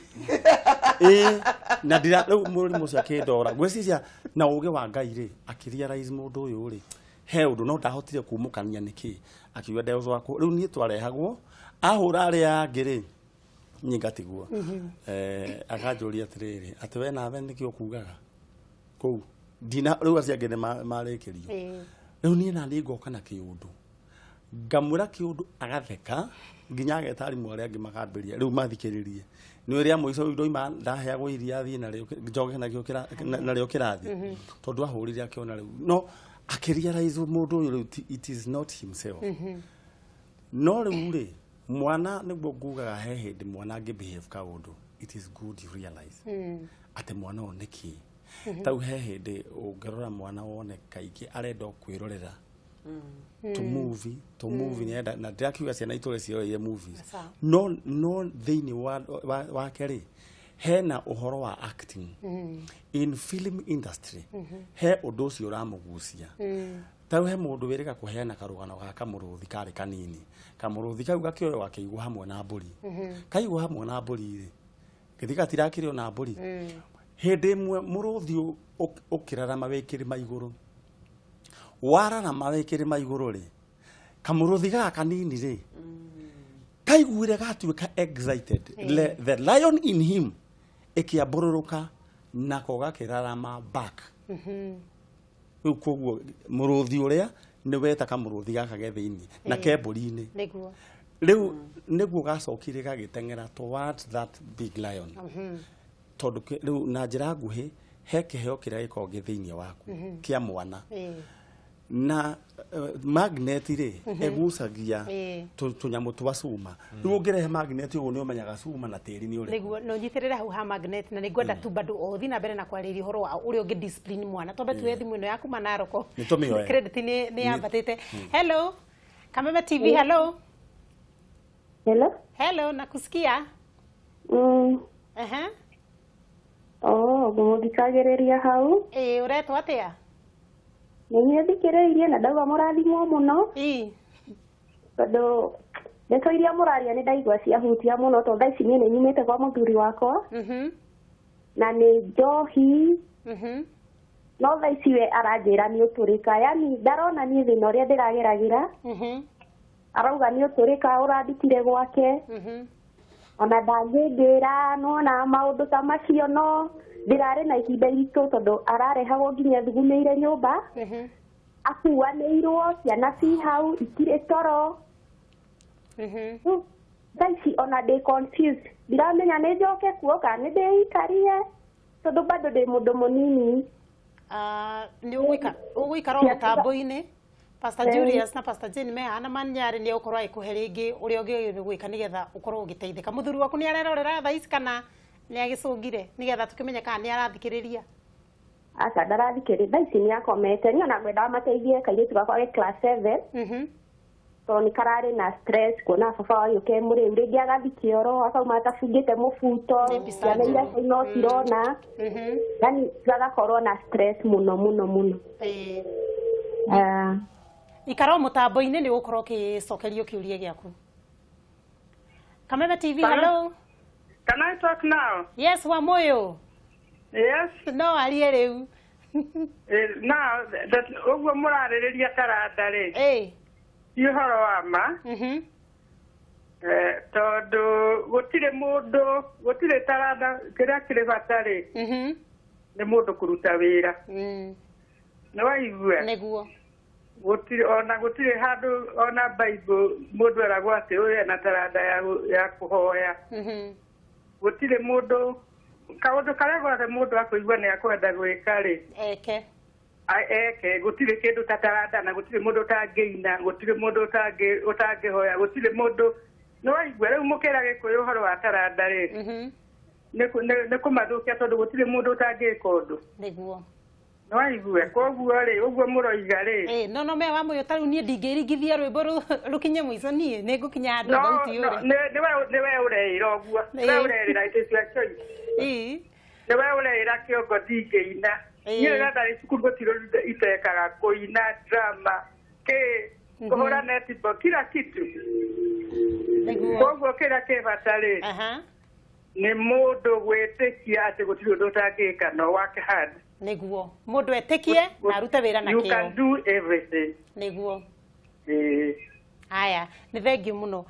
Na ndira rĩu mũrimũ ũcio akĩndora. Ngwĩciria na ũgĩ wa Ngai rĩ, akĩrealize mũndũ ũyũ rĩ, he ũndũ no ndahotire kumũkania nĩkĩ. Akiuga ndegũcoka rĩu niĩ twarehagwo, ahũra arĩa angĩ rĩ, niĩ ngatigwo. Akanjũria atĩrĩrĩ, atĩ we nawe nĩkĩ ũkugaga kũu? Ndina rĩu acio angĩ nĩ marĩkĩrio. Rĩu niĩ na niĩ ngoka na kĩũndũ. Ngamwĩra kĩũndũ agatheka nginya ageta arimũ arĩa angĩ makambĩrĩria rĩu mathikĩrĩrie. Nĩ rĩa mũico rĩu ndoima ndaheagwo iria thiĩ narĩo njoke narĩo kĩrathi. Tondũ ahũrire akĩona rĩu. No akĩrealize mũndũ ũyũ rĩu it is not himself. No rĩu rĩ, mwana nĩguo ngugaga he hĩndĩ mwana angĩ behave kaũndũ, it is good you realize atĩ mwana ũyũ nĩkĩ. Tau he hĩndĩ ũngĩrora mwana wone kaingĩ arenda kwĩrorera to movie nĩenda, na ndĩrakiuga ciana itũre ciroreire movies. No thĩinĩ wake rĩ, hena ũhoro wa acting. In film industry, he ũndũ ũcio ũramũgucia. Tau he mũndũ wĩrĩga kũheana karũgano ga kamũrũthi karĩ kanini. Kamũrũthi kau gakĩoywo gakĩigwo hamwe na mbũri. Kaigwo hamwe na mbũri rĩ, gĩthiĩ gatirakĩrĩo na mbũri. Hĩndĩ ĩmwe mũrũthi ũkĩrarama wĩ kĩrĩma igũrũ. Wararama wĩ kĩrĩma igũrũ rĩ, kamũrũthi gaka kanini rĩ, kaiguire gatuĩka excited. The lion in him ĩkĩambũrũrũka nako gakĩrarama back. Rĩu koguo mũrũthi ũrĩa nĩ weta kamũrũthi gaka ke thĩinĩ na ke mbũri-inĩ. Nĩguo. Rĩu nĩguo gacokire gagĩteng'era towards that big lion. Tondũ rĩu na njĩra nguhĩ he kĩheo kĩrĩa gĩkoragwo gĩ thĩinĩ waku kĩa mwana. Na magnet rĩ ĩgucagia tũnyamũ twa cuma. Rĩu ũngĩrehe magnet ũguo nĩ ũmenyaga cuma na tĩri nĩ ũrĩkũ. Nĩguo no nyitĩrĩre hau ha magnet na nĩngwenda tu bado o thiĩ na mbere na kwarĩria ũhoro wa ũrĩa ũngĩ discipline mwana. Twambe tuoye thimũ ĩno ya kuma Naroko. Nĩ tũmĩoe. Credit nĩ yambatĩte. Hello. Kameme TV, hello. Hello. Hello, nakusikia. Oh, ngũmũthikagĩrĩria hau. Ĩĩ, ũretwo atĩa? Nĩ thikĩrĩirie na ndauga mũrathimwo mũno. Tondũ ndeto iria mũraria nĩ ndaigua ciahutia mũno tondũ thaa ici niĩ nĩ nyumĩte kwa mũthuri wakwa. Na nĩ njohi. No thaa ici we aranjĩra nĩ ũtũrĩka. Yani ndarona niĩ thĩna ũrĩa ndĩrageragĩra. Arauga nĩ ũtũrĩka ũrandutire gwake. Ona ndangĩngĩra nona maũndũ ta macio no ndĩrarĩ na ihinda iritũ tondũ ararehagwo nginya thugumĩire nyũmba. Akuanĩirwo ciana ci hau itirĩ toro. Thaa ici ona ndĩ confused, ndiramenya nĩ njoke kuo kana nĩ ndĩikarie tondũ bado ndĩ mũndũ mũnini. Nĩ ũgũikara o mũtambo-inĩ. Pastor Julius na Pastor Jane mehana Manyarĩ nĩ egũkorwo agĩkũhe rĩngĩ ũrĩa ũngĩagĩrĩirwo nĩ gwĩka nĩgetha ũkorwo ũgĩteithĩka. Mũthuri waku nĩ arerorera thaa ici kana nĩ agĩcũngire nĩgetha tũkĩmenye kana nĩ arathikĩrĩria? Aca ndarathikĩrĩria, thaa ici nĩ akomete. Niĩ ona ngwendaga mateithie kairĩtu gakwa ge class 7. Tondũ nĩ kararĩ na stress kuona baba wagĩũka e mũrĩu, rĩngĩ agathiĩ kĩoro akauma atabungĩte mũbuto, ciana iria no cirona. Yani gagakorwo na stress mũno mũno mũno. Ikara o mũtambo-inĩ nĩ ũgũkorwo ũgĩcokerio kĩũria gĩaku. Kameme TV, hello. Can I talk now? Yes, Wamoyo. Yes. No arie rĩu. Now that ũguo mũrarĩrĩria taranda rĩ. Ti ũhoro wa ma. Tondũ gũtirĩ mũndũ, gũtirĩ taranda kĩrĩa kĩrĩ bata rĩ. Nĩ mũndũ kũruta wĩra. Nĩ waigua? Nĩguo. Gũtirĩ ona gũtirĩ handũ ona Bible mũndũ eragwo atĩ ũyũ ena taranda ya kũhoya. Gũtirĩ mũndũ kaũndũ karĩa gothe mũndũ akũigua nĩ akwenda gwĩka rĩ. Eke. Eke, gũtirĩ kĩndũ ta taranda na gũtirĩ mũndũ ũtangĩina, gũtirĩ mũndũ ũtangĩhoya, gũtirĩ mũndũ. Nĩ waigua rĩu mũkĩra Gĩkũyũ ũhoro wa taranda rĩ. Nĩ kũmathũkia tondũ gũtirĩ mũndũ ũtangĩka ũndũ. Nĩguo. Nĩ waigua koguo rĩ ũguo mũroiga rĩ. No no me wa mũyũ ta rĩu niĩ ndingĩringithia rwĩmbo rũkinye mũico niĩ nĩ ngũkinya handũ thauti yũre. Nĩ we ũreĩra ũguo. Nĩ we ũreĩra it is your choice. Nĩ we ũreĩra kĩongo ndingĩina. Niĩ rĩrĩa ndarĩ cukuru gũtirĩ itekaga kũina drama kĩ kũhũra netball kila kitu. Koguo kĩrĩa kĩ bata rĩ nĩ mũndũ gwĩtĩkia atĩ gũtirĩ ũndũ ũtangĩka no work hard. Nĩguo mũndũ etĩkie na arute wĩra na kĩyo. You can do everything. Nĩguo. Haya, nĩ thengiũ mũno.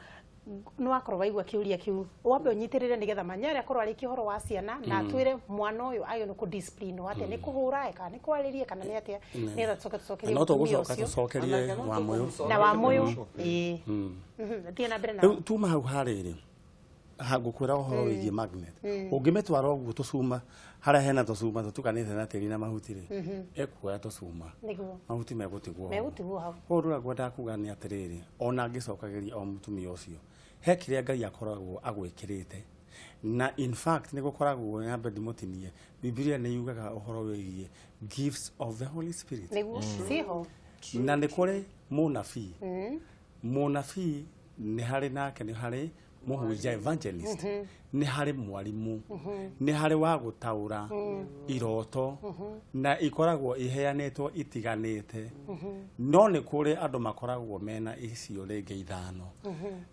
Nĩ wakorwo waigua kĩũria kĩu wambe ũnyitĩrĩre nĩgetha Manyarĩ akorwo arĩkia ũhoro wa ciana na atwĩre mwana ũyũ agĩrĩirwo nĩ kũ discipline atĩa, nĩ kũhũra kana nĩ kwarĩria kana nĩ atĩa, nĩgetha tũcoke tũcokerie no mũtumia tũgũcoka ũcio tũcokerie Wamũyũ na Wamũyũ. Thiĩ na mbere na rĩu tuma hau harĩrĩ ngũkwĩra ũhoro wĩgiĩ magnet. Ũngĩmĩtwara ũguo tũcuma harĩa hena tũcuma tũtukanĩte na tĩri na mahuti rĩ, ĩkuoya tũcuma mahuti megũtigwo hau. Koguo ũndũ ũrĩa ngwendaga kuga nĩ atĩrĩrĩ, ona ngĩcokagĩria o mũtumia ũcio he kĩrĩa Ngai akoragwo agwĩkĩrĩte na in fact nĩ gũkoragwo nyambe ndĩmũtinie, Bibilia nĩ yugaga ũhoro wĩgiĩ gifts of the Holy Spirit. Nĩguo ciho. Na nĩ kũrĩ mũnabii. Mũnabii nĩ harĩ nake nĩ harĩ mũhunjia evangelist, nĩ harĩ mwarimu, nĩ harĩ wa gũtaũra iroto na ikoragwo iheanĩtwo itiganĩte. No nĩ kũrĩ andũ makoragwo mena icio rĩngĩ ithano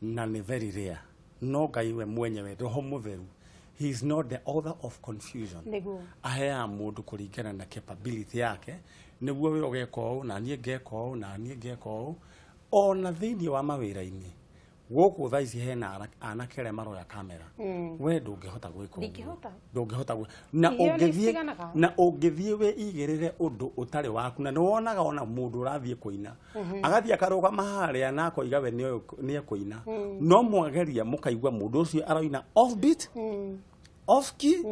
na nĩ very rare. No Ngai we mwenyewe Roho Mũtheru, he is not the author of confusion. Aheaga mũndũ kũringana na capability yake, nĩguo we ũgeka ũũ na niĩ ngeka ũũ na niĩ ngeka ũũ. Ona thĩinĩ wa mawĩra-inĩ Gũkũ thaa ici hena anake arĩa maroya kamera. We ndũngĩhota gwĩka ũguo. Ndũngĩhota gwĩka. Na ũngĩthiĩ na ũngĩthiĩ wĩ igĩrĩre ũndũ ũtarĩ waku na nĩwonaga ona mũndũ ũrathiĩ kũina. Agathiĩ akarũgama harĩa na akoiga we nĩ ekũina. No mwageria mũkaigua mũndũ ũcio aroina off beat. Off key.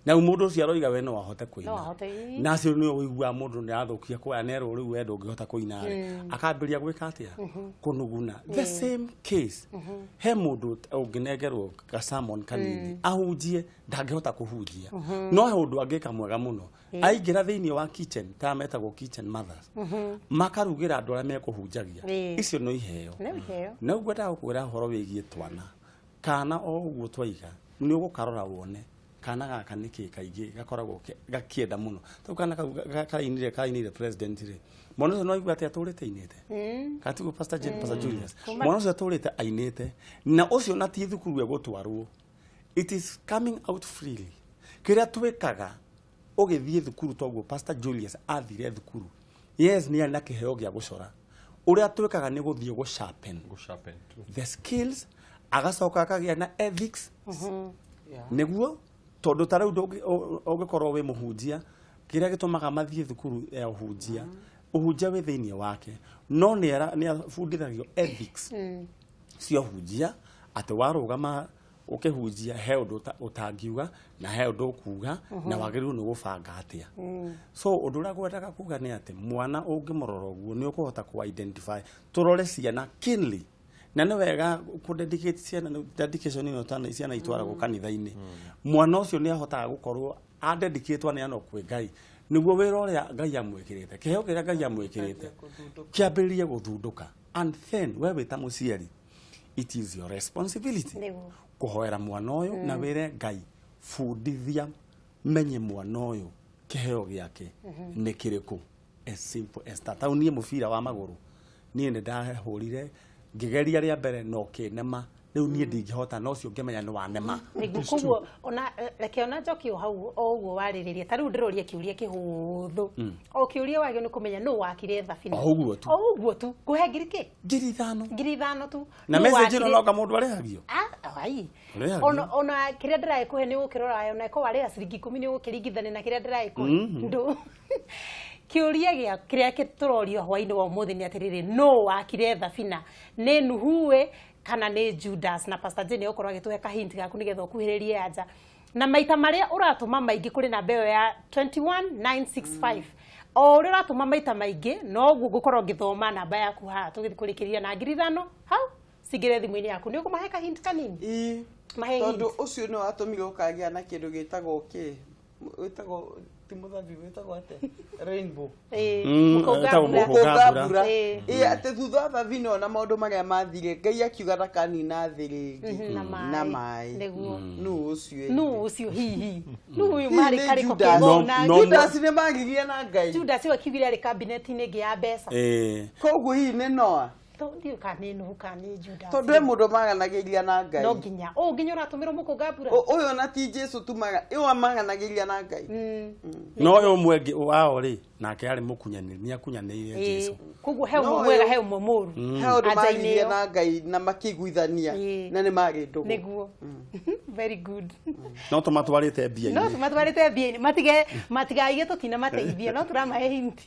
Na mũndũ ũcio aroiga we no ahote kũina. Na acio nĩ ũiguaga mũndũ nĩ arathũkia kwaya nerwo rĩu we ndũngĩhota kũina rĩ. Akambĩrĩria gwĩka atĩa? Kũnuguna. The same case. He mũndũ ũngĩnengerwo gasamon kanini ahunjie ndangĩhota kũhunjia. No he ũndũ angĩka mwega mũno. Aingĩra thĩinĩ wa kitchen ta metagwo kitchen mothers. Makarugĩra andũ arĩa mekũhunjagia. Icio no iheo. Na ũguo ngwendaga gũkwĩra ũhoro wĩgiĩ twana. Kana o ũguo twaiga nĩ ũgũkarora wone kana gaka nĩkĩ kaingĩ gakoragwo gakienda mũno. Tondũ kana kau karainire president rĩ. Mwana ũcio no aigua atĩ atũrĩte ainĩte. Katiguo Pastor Jane, Pastor Julius. Mwana ũcio atũrĩte ainĩte na ũcio na ti thukuru egũtwarwo. It is coming out freely. Kĩrĩa twĩkaga ũgĩthiĩ thukuru toguo Pastor Julius athire thukuru. Yes, nĩ arĩ na kĩheo gĩa gũcora. Ũrĩa twĩkaga nĩ gũthiĩ gũ sharpen the skills, agacoka akagĩa na ethics. Nĩguo tondũ ta rĩu ũngĩkorwo wĩ mũhunjia kĩrĩa gĩtũmaga mathiĩ thukuru ya ũhunjia ũhunjia wĩ thĩinĩ wake no nĩ abundithagio ethics cia ũhunjia atĩ warũgama ũkĩhunjia he ũndũ ũtangiuga na he ũndũ ũkuga na wagĩrĩirwo nĩ gũbanga atĩa. So ũndũ ũrĩa ngwendaga kuga nĩ atĩ mwana ũngĩmũrora ũguo nĩ ũkũhota kũ identify tũrore ciana keenly. Na nĩ wega kũ dedicate ciana dedication ĩno tana ciana itwaragwo kanitha-inĩ. Mwana ũcio nĩ ahotaga gũkorwo a dedicate aneanwo kwĩ Ngai nĩguo wĩra ũrĩa Ngai amwĩkĩrĩte kĩheo kĩrĩa Ngai amwĩkĩrĩte kĩambĩrĩrie gũthundũka. And then we wĩ ta mũciari it is your responsibility kũhoera mwana ũyũ na wĩre Ngai bundithia menye mwana ũyũ kĩheo gĩake nĩ kĩrĩkũ. As simple as that. Tau niĩ mũbira wa magũrũ niĩ nĩ ndahũrire ngĩgeria rĩa mbere no kĩnema rĩu niĩ ndingĩhota no ũcio ngĩmenya nĩ wanema. Koguo ona reke ona njoki o hau o ũguo warĩrĩria ta rĩu ndĩroria kĩũria kĩhũthũ. O kĩũria wagĩrĩirwo nĩ kũmenya nũ wakire thabina. O ũguo tu. O ũguo tu. Ngũhe ngiri kĩ? 5,000. 5,000 tu. Na message ĩno no mũndũ arĩhagio. Ai. Ona kĩrĩa ndĩragĩkũhe nĩ ũgũkĩrora ona ĩkorwo warĩha ciringi 10 nĩ ũgũkĩringithania na kĩrĩa ndĩragĩkũhe. Ndũ. Kĩũria gĩa kĩrĩa tũrorio hwainĩ wa ũmũthĩ nĩ atĩrĩrĩ no wakire thabina nĩ Nuhu kana nĩ Judas. Na Pastor Jane ũkorwo agĩtũhe kahint gaku nĩgetha ũkuhĩrĩrie anja. Na maita marĩa ũratũma maingĩ kũrĩ namba ĩyo ya 21965. O ũrĩa ũratũma maita maingĩ noguo ngũkorwo ngĩthoma namba yaku haha tũgĩthiĩ kũrĩkĩrĩria na 5,000 hau cingĩre thimũ-inĩ yaku. Nĩ ũkũmahe kahint kanini? Mahe hint. Tondũ ũcio nĩ watũmire ũkagĩa na kĩndũ gĩtagwo kĩ? Wĩtagwo ti mũthabi wĩtagwo atĩa? Rainbow. Mũkũnga mbura. Atĩ thutha wa thabina ona maũndũ marĩa mathire Ngai akiuga ndakanina thĩ rĩngĩ na maĩ. Nũ ũcio? Nũ ũcio hihi? Nũ ũyũ marĩ karĩko kĩgongona? Judas nĩ magirie na Ngai. Judas ũyũ akiugire arĩ kabineti-inĩ ĩngĩ ya mbeca. Koguo hihi nĩ Noa? Ndiũĩ kana nĩ Nuhu kana nĩ Judas. Tondũ he mũndũ maganagĩria na Ngai. No nginya. Ũũ nginya ũratũmĩrwo mũkũnga mbura. Ũyũ ona ti Jesu tu ũyũ maganagĩria na Ngai. No ũyũ ũmwe wao rĩ nake arĩ mũkunyanĩri nĩ akunyanĩire Jesu. Koguo he ũmwe mwega he ũmwe mũũru. He ũndũ maririe na Ngai na makĩiguithania na nĩ marĩ ndũgũ. Nĩguo. Very good. No tũmatwarĩte mbia-inĩ. No tũmatwarĩte mbia-inĩ. Matige matigaige tũtina mateithie no tũramahe hint.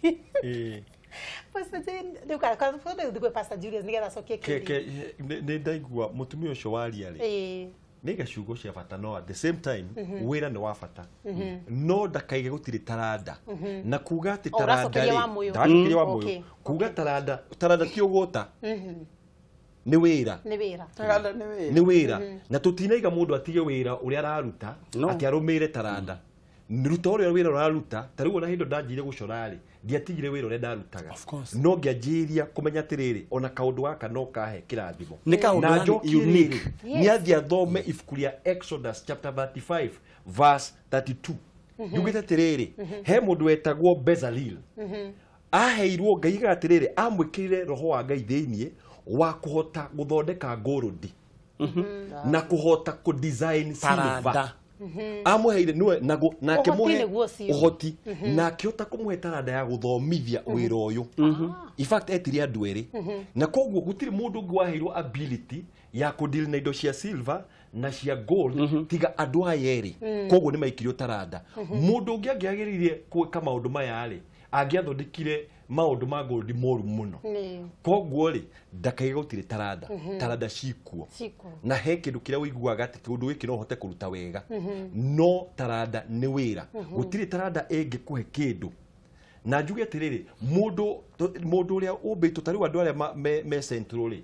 Pastor Jane, rĩu kana Pastor Julius nĩgetha acokie kĩũria. Nĩ ndaigua mũtumia ũcio waria rĩ. Nĩ gaciugo cia bata no at the same time wĩra nĩ wa bata. No ndakaige gũtirĩ taranda. Na kuga atĩ taranda rĩ. Ndaracokeria wa mũyũ. Kuga taranda, taranda ti ũgũta. Nĩ wĩra. Nĩ wĩra. Taranda nĩ wĩra. Nĩ wĩra. Na tũtinaiga mũndũ atige wĩra ũrĩa araruta atĩ arũmĩrĩre taranda. Ruta ũrĩa wĩra ũraruta ta rĩu ona hĩndĩ ndanjire gũcora rĩ ndiatigire wĩra ũrĩa ndarutaga no ngĩanjĩrĩria kũmenya atĩrĩrĩ ona kaũndũ gaka no kahe kĩrathimo nĩ kaũndũ unique. Nĩ athiĩ athome ibuku rĩa Exodus chapter 35 verse 32 yugĩte atĩrĩrĩ he mũndũ wetagwo Bezalel aheirwo Ngai atĩrĩrĩ amwĩkĩrire roho wa Ngai thĩinĩ wa kũhota gũthondeka ngũrũndi na kũhota kũ design silver. Amũheire niwe na akĩmũhe ũhoti na akĩhota kũmũhe taranda ya gũthomithia wĩra ũyũ. In fact etire andũ erĩ, na koguo gũtirĩ mũndũ ũngĩ waheirwo ability ya kũdeal na indo cia silver na cia gold tiga andũ aya erĩ. Koguo nĩ maikirio taranda. Mũndũ ũngĩ angĩagĩrĩire gwĩka maũndũ maya rĩ, angĩathondekire maũndũ ma gold moru mũno. Koguo rĩ, ndakaige gũtirĩ taranda. Taranda cikuo na he kĩndũ kĩrĩa ũiguaga atĩ kĩũndũ gĩkĩ no ũhote kũruta wega, no taranda nĩ wĩra. Gũtirĩ taranda ĩngĩkũhe kĩndũ. Na njuge atĩrĩrĩ, mũndũ ũrĩa ũmbĩtwo ta rĩu andũ arĩa me central rĩ,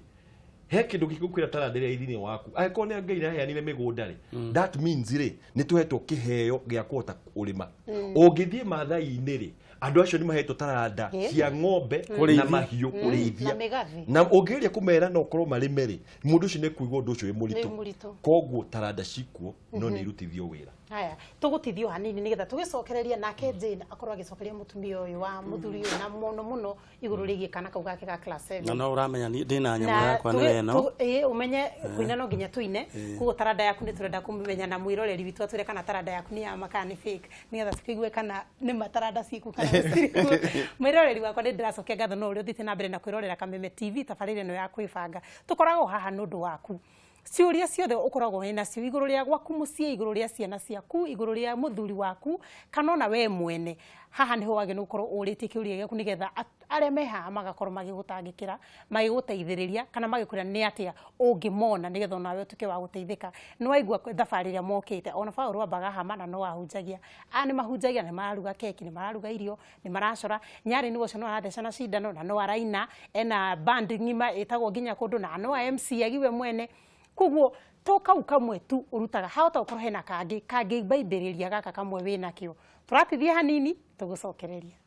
he kĩndũ gĩgũkwĩra taranda ĩrĩa ĩ thĩinĩ waku. Angĩkorwo nĩ Ngai nĩaheanire mĩgũnda rĩ, that means rĩ, nĩ tũhetwo kĩheo gĩa kũhota ũrĩma. Ũngĩthiĩ Maathai-inĩ rĩ, andũ acio nĩ mahetwo taranda cia ng'ombe na mahiũ kũrĩithia. Na ũngĩgeria kũmera no ũkorwo marĩme rĩ, mũndũ ũcio nĩ kũigua ũndũ ũcio wĩ mũritũ. Koguo taranda cikuo no nĩ irutithio wĩra. Haya, tũgũtithio hanini nĩgetha tũgĩcokereria nake Jane akorwo agĩcokeria mũtumia ũyũ wa mũthuri ũyũ na mũno mũno igũrũ rĩgiĩ kana kau gake ga class 7. Na no ũramenya ndĩna nyamũ yakwa nĩ ĩno. Ĩĩ, ũmenye kũina no nginya tũine. Koguo taranda yaku nĩ tũrenda kũmenya na mwĩroreri witũ atwĩre kana taranda yaku nĩ ya ma kana nĩ fake, nĩgetha tũkĩigue kana nĩ ma taranda ciku kana gũtirĩ kuo. Mwĩroreri wakwa nĩ ndĩracokia ngatho no ũrĩa ũthiĩte na mbere na kwĩrorera Kameme TV tabarĩra ĩno ya kwĩbanga. Tũkoragwo haha nĩ ũndũ waku. Ciũria ciothe ũkoragwo wĩ nacio igũrũ rĩa gwaku mũciĩ, igũrũ rĩa ciana ciaku, igũrũ rĩa mũthuri waku, kana ona we mwene, haha nĩho wagĩrĩirwo gũkorwo ũrĩtie kĩũria gĩaku nĩgetha arĩa me haha magakorwo magĩgũtangĩkĩra, magĩgũteithĩrĩria, kana magĩkwĩra nĩ atĩa ũngĩmona nĩgetha onawe ũtuĩke wa gũteithĩka. Nĩ waigua thabarĩ ĩrĩa mokĩte, ona Paũlũ ambaga hama na no ahunjagia. Aya nĩ mahunjagia, nĩ mararuga keki, nĩ mararuga irio, nĩ maracora. Nyarĩ nĩwe ũcio no aratheca na cindano na no araina, ena band ng'ima ĩtagwo nginya kũndũ na no a MC agiwe mwene. Koguo to kau kamwe tu ũrutaga, hahota gũkorwo hena kangĩ kangĩmbaimbĩrĩria gaka kamwe wĩnakĩo. Tũratithia hanini tũgũcokereria.